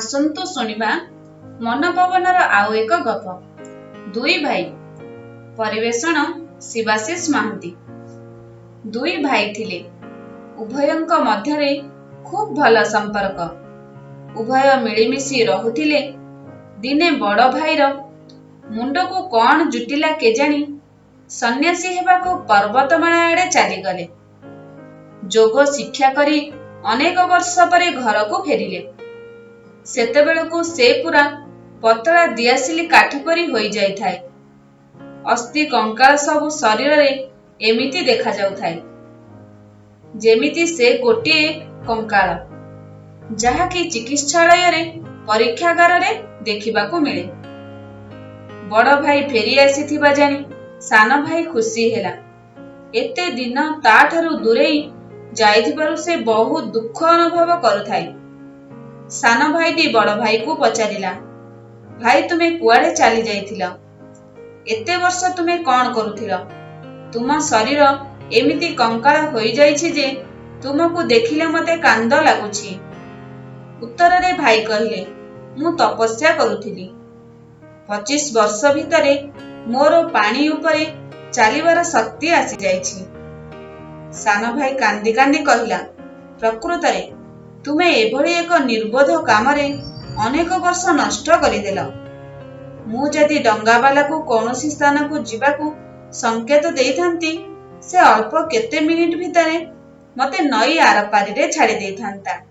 ଆସନ୍ତୁ ଶୁଣିବା ମନପବନର ଆଉ ଏକ ଗପ, ଦୁଇ ଭାଇ। ପରିବେଷଣ ଶିବାଶିଷ ମହାନ୍ତି। ଦୁଇ ଭାଇ ଥିଲେ। ଉଭୟଙ୍କ ମଧ୍ୟରେ ଖୁବ୍ ଭଲ ସମ୍ପର୍କ। ଉଭୟ ମିଳିମିଶି ରହୁଥିଲେ। ଦିନେ ବଡ଼ ଭାଇର ମୁଣ୍ଡକୁ କ'ଣ ଜୁଟିଲା କେଜାଣି, ସନ୍ନ୍ୟାସୀ ହେବାକୁ ପର୍ବତମାଳା ଆଡ଼େ ଚାଲିଗଲେ। ଯୋଗ ଶିକ୍ଷା କରି ଅନେକ ବର୍ଷ ପରେ ଘରକୁ ଫେରିଲେ। ସେତେବେଳକୁ ସେ ପୂରା ପତଳା ଦିଆସିଲି କାଠି ପରି ହୋଇଯାଇଥାଏ। ଅସ୍ଥି କଙ୍କାଳ ସବୁ ଶରୀରରେ ଏମିତି ଦେଖାଯାଉଥାଏ, ଯେମିତି ସେ ଗୋଟିଏ କଙ୍କାଳ, ଯାହାକି ଚିକିତ୍ସାଳୟରେ ପରୀକ୍ଷାଗାରରେ ଦେଖିବାକୁ ମିଳେ। ବଡ଼ ଭାଇ ଫେରି ଆସିଥିବା ଜାଣି ସାନ ଭାଇ ଖୁସି ହେଲା। ଏତେ ଦିନ ତାଠାରୁ ଦୂରେଇ ଯାଇଥିବାରୁ ସେ ବହୁତ ଦୁଃଖ ଅନୁଭବ କରୁଥାଏ। ସାନ ଭାଇଟି ବଡ଼ ଭାଇକୁ ପଚାରିଲା, "ଭାଇ, ତୁମେ କୁଆଡ଼େ ଚାଲି ଯାଇଥିଲ? ଏତେ ବର୍ଷ ତୁମେ କ'ଣ କରୁଥିଲ? ତୁମ ଶରୀର ଏମିତି କଙ୍କାଳ ହୋଇଯାଇଛି ଯେ ତୁମକୁ ଦେଖିଲେ ମୋତେ କାନ୍ଦ ଲାଗୁଛି।" ଉତ୍ତରରେ ଭାଇ କହିଲେ, "ମୁଁ ତପସ୍ୟା କରୁଥିଲି। 25 ବର୍ଷ ଭିତରେ ମୋର ପାଣି ଉପରେ ଚାଲିବାର ଶକ୍ତି ଆସିଯାଇଛି।" ସାନ ଭାଇ କାନ୍ଦି କାନ୍ଦି କହିଲା, "ପ୍ରକୃତରେ ତୁମେ ଏଭଳି ଏକ ନିର୍ବୋଧ କାମରେ ଅନେକ ବର୍ଷ ନଷ୍ଟ କରିଦେଲ। ମୁଁ ଯଦି ଡଙ୍ଗାବାଲାକୁ କୌଣସି ସ୍ଥାନକୁ ଯିବାକୁ ସଂକେତ ଦେଇଥାନ୍ତି, ସେ ଅଳ୍ପ କେତେ ମିନିଟ ଭିତରେ ମୋତେ ନଈ ଆରପାରିରେ ଛାଡ଼ି ଦେଇଥାନ୍ତା।